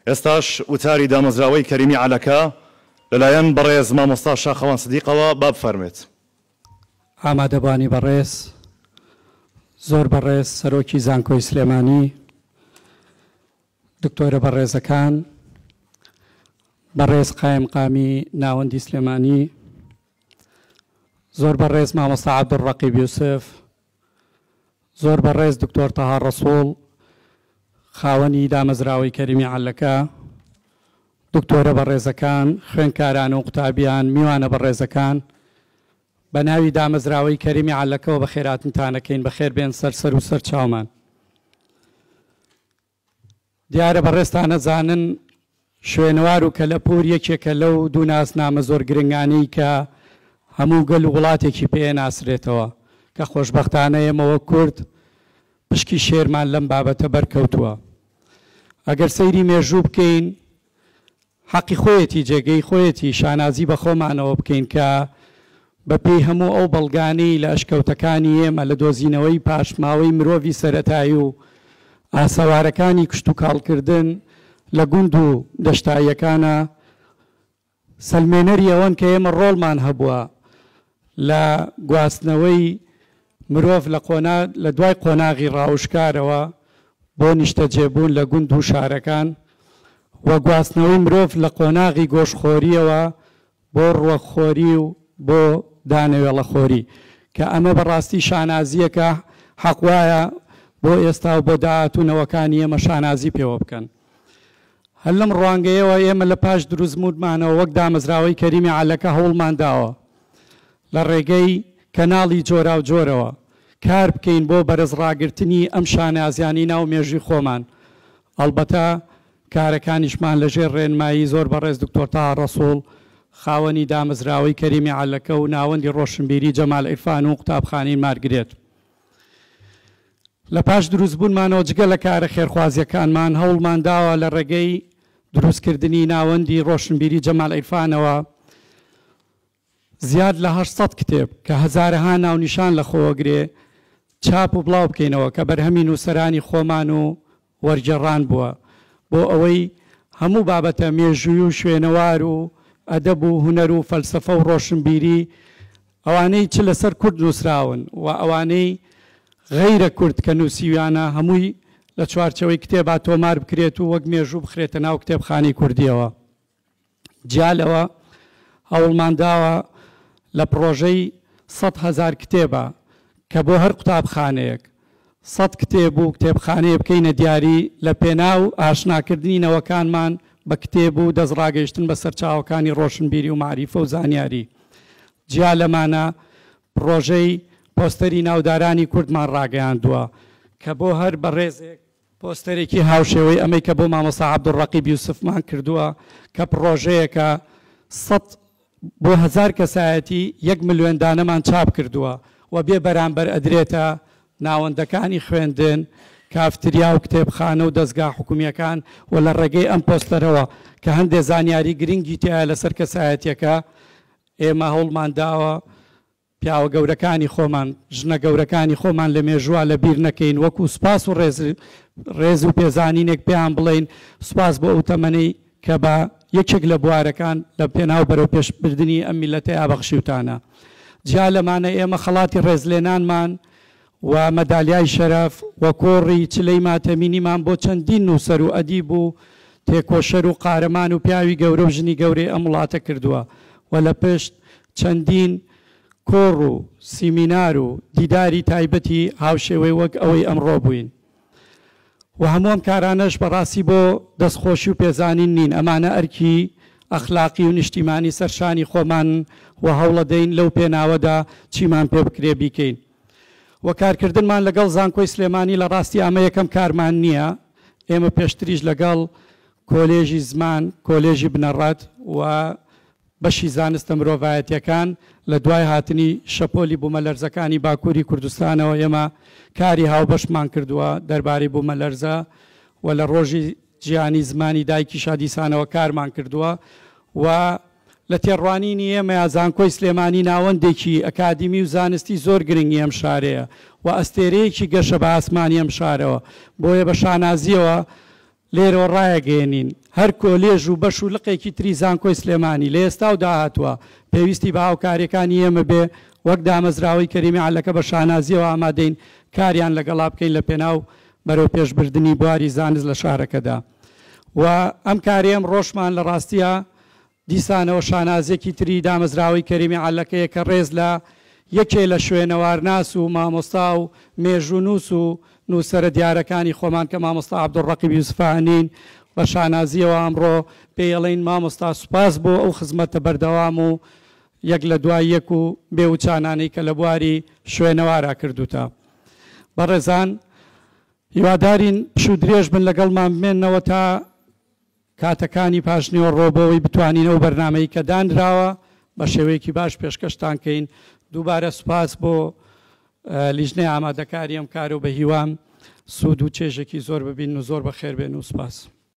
ئێستاش وتاری دامەزراوەی کەریمی عەلەکە لەلایەن بەڕێز مامۆستا شاخەوان سدیقەوە با بفەرموێت. ئامادەبوانی بەڕێز، زۆر بەڕێز سەرۆکی زانکۆی سلێمانی، دکتۆرە بەڕێزەکان، بەڕێز قایمقامی ناوەندی سلێمانی، زۆر بەڕێز مامۆستا عەبدولڕەقیب یوسف، زۆر بەڕێز دکتۆر تەها ڕەسوڵ خاوەنی دامەزراوەی کەریمی عەلەکە، دکتۆرە بەڕێزەکان، خوێندکاران و قوتابیان، میوانە بەڕێزەکان، بە ناوی دامەزراوەی کەریمی عەلەکەوە بەخێراتنتان ئەکەین، بەخێر بێن سەر سەر و سەر چاومان. دیارە بەڕێزتان ئەزانن شوێنەوار و کەلەپوور یەکێکە لەو دوو ناسنامە زۆر گرنگانەی کە هەموو گەل و وڵاتێکی پێ ئەناسرێتەوە کە خۆشبەختانە ئێمە وەک کورد پشکی شێرمان لەم بابەتە بەرکەوتووە. ئەگەر سەیری مێژوو بکەین حەقی خۆیەتی جێگەی خۆیەتی شانازی بە خۆمانەوە بکەین کە بە پێی هەموو ئەو بەڵگانەی لە ئەشکەوتەکانی ئێمە لە دۆزینەوەی پاشماوەی مرۆڤی سەرەتایی و ئاسەوارەکانی کشتوکاڵکردن لە گوند و دەشتاییەکانا سەلمێنەری ئەوەن کە ئێمە ڕۆڵمان هەبووە لە گواستنەوەی مرۆڤ لە قۆنا لە دوای قۆناغی ڕاوشکارەوە بۆ نیشتەجێبوون لە گوند و شارەکان و گواستنەوەی مرۆڤ لە قۆناغی گۆشتخۆرییەوە بۆ ڕوەکخۆری و بۆ دانەوێڵەخۆری کە ئەمە بە ڕاستی شانازییەکە حەق وایە بۆ ئێستا و بۆ داهاتوو نەوەکانی ئێمە شانازی پێوە بکەن. هەر لەم ڕوانگەیەوە ئێمە لە پاش دروستبوونمانەوە وەک دامەزراوەی کەریمی عەلەکە هەوڵمان داوە لە ڕێگەی کەناڵی جۆراوجۆرەوە کار بکەین بۆ بەرزڕاگرتنی ئەم شانازیانەی ناو مێژووی خۆمان، ئەڵبەتە کارەکانیشمان لە ژێر ڕێنمایی زۆر بەڕێز دکتۆر تەها ڕەسوڵ خاوەنی دامەزراوەی کەریمی عەلەکە و ناوەندی ڕۆشنبیری جەمال عیرفان و قوتابخانەی مارگرێت. لە پاش دروستبوونمانەوە جگە لە کارە خێرخوازییەکانمان هەوڵمان داوە لە ڕێگەی دروستکردنی ناوەندی ڕۆشنبیری جەمال عیرفانەوە زیاد لە 800 کتێب کە هەزارەها ناونیشان لە خۆوەگرێ چاپ و بڵاو بکەینەوە کە بەرهەمی نووسەرانی خۆمان و وەرگێڕان بووە بۆ ئەوەی هەموو بابەتە مێژووی و شوێنەوار و ئەدەب و هونەر و فەلسەفە و ڕۆشنبیری ئەوانەی چ لەسەر کورد نووسراون و ئەوانەی غەیرە کورد کە نووسیویانە هەمووی لە چوارچێوەی کتێبا تۆمار بکرێت و وەک مێژوو بخرێتە ناو کتێبخانەی کوردییەوە. جیا لەوە هەوڵمان داوە لە پڕۆژەی 100,000 کتێبە کە بۆ هەر قوتابخانەیەک 100 کتێب و کتێبخانەیە بکەینە دیاری لە پێناو ئاشناکردنی نەوەکانمان بە کتێب و دەستڕاگەیشتن بە سەرچاوەکانی ڕۆشنبیری و مەعریفە و زانیاری. جیا لەمانە پڕۆژەی پۆستەری ناودارانی کوردمان ڕاگەیاندووە کە بۆ هەر بەڕێزێک پۆستەرێکی هاوشێوەی ئەمەی کە بۆ مامۆستا عەبدولڕەقیب یوسفمان کردووە کە پڕۆژەیەکە سەد بۆ هەزار کەسایەتی یەک ملیۆن دانەمان چاپ کردووە و بێ بەرامبەر ئەدرێتە ناوەندەکانی خوێندن، کافتریا و کتێبخانە و دەزگا حکومییەکان و لە ڕێگەی ئەم پۆستەرەوە کە هەندێ زانیاری گرنگی تیایە لەسەر کەسایەتییەکە ئێمە هەوڵمان داوە پیاوە گەورەکانی خۆمان، ژنە گەورەکانی خۆمان لە مێژووە لە بیر نەکەین، وەکو سوپاس و ڕێز ڕێز و پێزانینێک پێیان بڵێین سوپاس بۆ ئەو تەمەنەی کە بە یەکێک لە بوارەکان لە پێناو بەرەوپێش بردنی ئەم میللەتەیا بەخشیوتانە. جیا لەمانە ئێمە خەڵاتی ڕێزلێنانمان و مەدالیای شەرەف و کۆڕی چلەی ماتەمینیمان بۆ چەندین نووسەر و ئەدیب و تێکۆشەر و قارەمان و پیاوی گەورە و ژنی گەورەی ئەم وڵاتە کردووە و لە پشت چەندین کۆڕ و سیمینار و دیداری تایبەتی هاوشێوەی وەک ئەوەی ئەمڕۆ بووین و هەموو ئەم کارانەش بەڕاستی بۆ دەستخۆشی و پێزانین نین، ئەمانە ئەرکی ئەخلاقی و نیشتیمانی سەر شانی خۆمانن و هەوڵەدەین لەو پێناوەدا چیمان پێ بکرێ بیکەین و کارکردنمان لەگەڵ زانکۆی سلێمانی لە ڕاستی ئەمە یەکەم کارمان نییە، ئێمە پێشتریش لەگەڵ کۆلێژی زمان، کۆلێژی بنەڕەت و بەشی زانستە مرۆڤایەتییەکان لە دوای هاتنی شەپۆلی بوومەلەرزەکانی باکووری کوردستانەوە ئێمە کاری هاوبەشمان کردووە دەربارەی بوومەلەرزە و لە ڕۆژی جیهانی زمانی دایکیشا دیسانەوە کارمان کردووە و لە تێڕوانینی ئێمەیا زانکۆی سلێمانی ناوەندێکی ئەکادیمی و زانستی زۆر گرنگی ئەم شارەیە و ئەستێرەیەکی گەشە بە ئاسمانی ئەم شارەوە بۆیە بە شانازییەوە لێرەوە ڕایەگەیەنین هەر کۆلێژ و بەش و لقێکی تری زانکۆی سلێمانی لە ئێستا و داهاتووە پێویستی بە هاوکاریەکانی ئێمە بێ، وەک دامەزراوەی کەریمی عەلەکە بە شانازیەوە ئامادەین کاریان لەگەڵا بکەین لە پێناو بەرەوپێشبردنی بواری زانست لە شارەکەدا و ئەم کارەی ئەمڕۆشمان لە ڕاستیا دیسانەوە شانازیەکی تری دامەزراوەی کەریمی عەلەکەیە کە ڕێز لە یەکێ لە شوێنەوارناس و مامۆستا و مێژوونووس و نووسەرە دیارەکانی خۆمان کە مامۆستا عەبدولڕەقیب یوسفە ئەنین، بە شانازیەوە ئەمڕۆ پێی ئەڵێین مامۆستا سوپاس بۆ ئەو خزمەتە بەردەوام و یەک لە دوای یەک و بێ وچانانەی کە لە بواری شوێنەوارا کردووتە. بەڕێزان هیوادارین پشوو درێژ بن لەگەڵمان بمێننەوە تا کاتەکانی پاشنیوەڕۆ بۆ ئەوەی بتوانین ئەو بەرنامەی کە دانراوە بە شێوەیەکی باش پێشکەشتان کەین. دووبارە سوپاس بۆ لیژنەی ئامادەکاری ئەم کارە و بە هیوام سوود و چێژێکی زۆر ببینن و زۆر بەخێر بێن و سوپاس.